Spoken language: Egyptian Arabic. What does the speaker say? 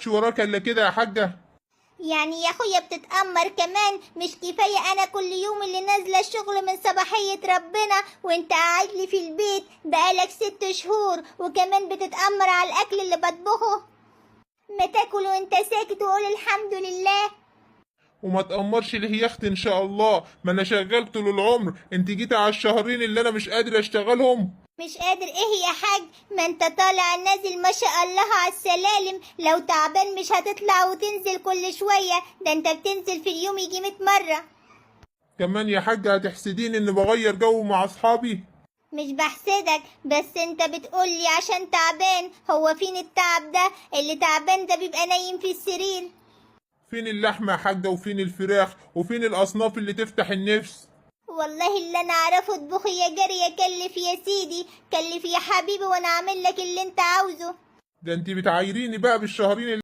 وراك الا كده يا حاجة؟ يعني يا اخويا بتتأمر كمان؟ مش كفاية انا كل يوم اللي نازلة الشغل من صباحية ربنا وانت قاعد لي في البيت بقالك 6 شهور، وكمان بتتأمر على الاكل اللي بطبخه؟ ما تاكل وانت ساكت وقول الحمد لله. وما تأمرش ليه يا اختي ان شاء الله، ما انا شغال طول العمر، انت جيت على الشهرين اللي انا مش قادر اشتغلهم. مش قادر ايه يا حاج؟ ما انت طالع نازل ما شاء الله على السلالم، لو تعبان مش هتطلع وتنزل كل شوية، ده انت بتنزل في اليوم يجي 100 مرة. كمان يا حاجة هتحسديني اني بغير جو مع اصحابي؟ مش بحسدك، بس انت بتقولي عشان تعبان، هو فين التعب ده؟ اللي تعبان ده بيبقى نايم في السرير. فين اللحمة يا حاجة، وفين الفراخ، وفين الاصناف اللي تفتح النفس؟ والله اللي انا اعرفه اطبخي يا جارية، كلف يا سيدي، كلف يا حبيبي، وانا اعمل لك اللي انت عاوزه. ده انت بتعايريني بقى بالشهرين.